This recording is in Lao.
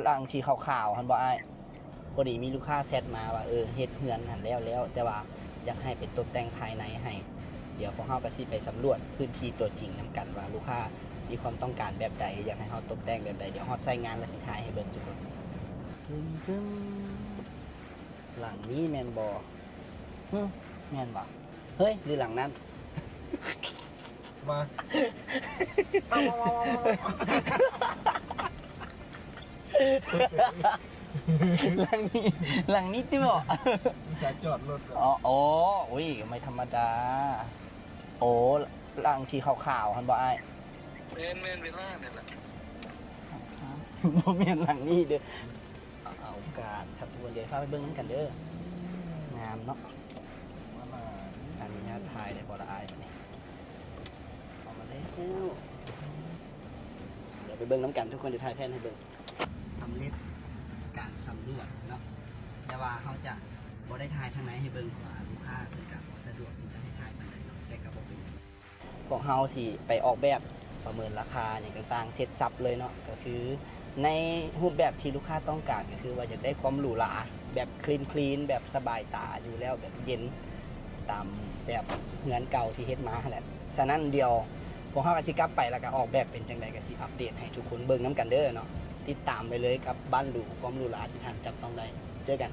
ຫຼັງທີ່ຂາວໆຫັ້ນບໍ່ອ້າຍ? ພໍດີມີລູກຄ້າແຊັດມາວ່າ ເອີ ເຮັດເຮືອນຫັ້ນແລ້ວໆ ແຕ່ວ່າຢາກໃຫ້ໄປຕົບແຕ່ງພາຍໃນໃຫ້. ດຽວພວກເຮົາກໍຊິໄປສຳຫຼວດພື້ນທີ່ຕົວຈິງນຳກັນວ່າ ລູກຄ້າມີຄວາມຕ້ອງການແບບໃດ, ຢາກໃຫ້ເຮົາຕົບແຕ່ງແບບໃດ. ດຽວຮອດໄຊງານແລ້ວຊິຖ່າຍໃຫ້ເບິ່ງທຸກຄົນ. ຕຶມໆ ຫຼັງນີ້ແມ່ນບໍ່? ຫຶ ແມ່ນບໍ່? ເຮີ້ຍ ຫຼືຫຼັງນັ້ນ? ມາ ຫຼັງນີ້ ຫຼັງນີ້ຕິບໍ? ອຸດສ່າຈອດລົດ. ອໍ ໂອ້ ອຸ້ຍ ໄມ່ທຳມະດາ. ໂອ້ ຫຼັງທີ່ຂາວໆຫັ້ນບໍ່ອ້າຍ? ແມ່ນໆ ເວລານັ້ນລະ. ບໍ່ແມ່ນຫຼັງນີ້ເດີ້. ເອົາການຄັບທຸກຄົນ ດຽວພາໄປເບິ່ງນຳກັນເດີ້. ງາມເນາະ. ອະນຸຍາດຖ່າຍໄດ້ບໍ່ລະອ້າຍ? ບັດນີ້ເຂົ້າມາແລ້ວ ດຽວໄປເບິ່ງນຳກັນທຸກຄົນ. ດຽວຖ່າຍແຜນໃຫ້ເບິ່ງ. ສຳເລັດການສຳຫຼວດເນາະ ແຕ່ວ່າເຮົາຈະບໍ່ໄດ້ຖ່າຍທາງໃນໃຫ້ເບິ່ງ ເພາະວ່າລູກຄ້າເພິ່ນກະບໍ່ສະດວກທີ່ຈະໃຫ້ຖ່າຍປານໃດເນາະ ແຕ່ກະບໍ່ເປັນຫຍັງ. ພວກເຮົາຊິໄປອອກແບບ ປະເມີນລາຄາຫຍັງຕ່າງໆ ເສັດສັບເລີຍເນາະ. ກໍຄືໃນຮູບແບບທີ່ລູກຄ້າຕ້ອງການ ກໍຄືວ່າຢາກໄດ້ຄວາມຫຼູຫຼາ ແບບຄລີນໆ ແບບສະບາຍຕາຢູ່ແລ້ວ ແບບເຢັນຕາມແບບເຮືອນເກົ່າທີ່ເຮັດມາຫັ້ນແຫຼະ. ສະນັ້ນດຽວພວກເຮົາກໍຊິກັບໄປ ແລ້ວກໍອອກແບບເປັນຈັ່ງໃດ ກໍຊິອັບເດດໃຫ້ທຸກຄົນເບິ່ງນຳກັນເດີ້ເນາະ. ຕິດຕາມໄວ້ເລີຍກັບບ້ານຫຼູ ຄວາມຫຼູຫຼາທີ່ທ່ານຈັບຕ້ອງໄດ້. ເຈີກັນ.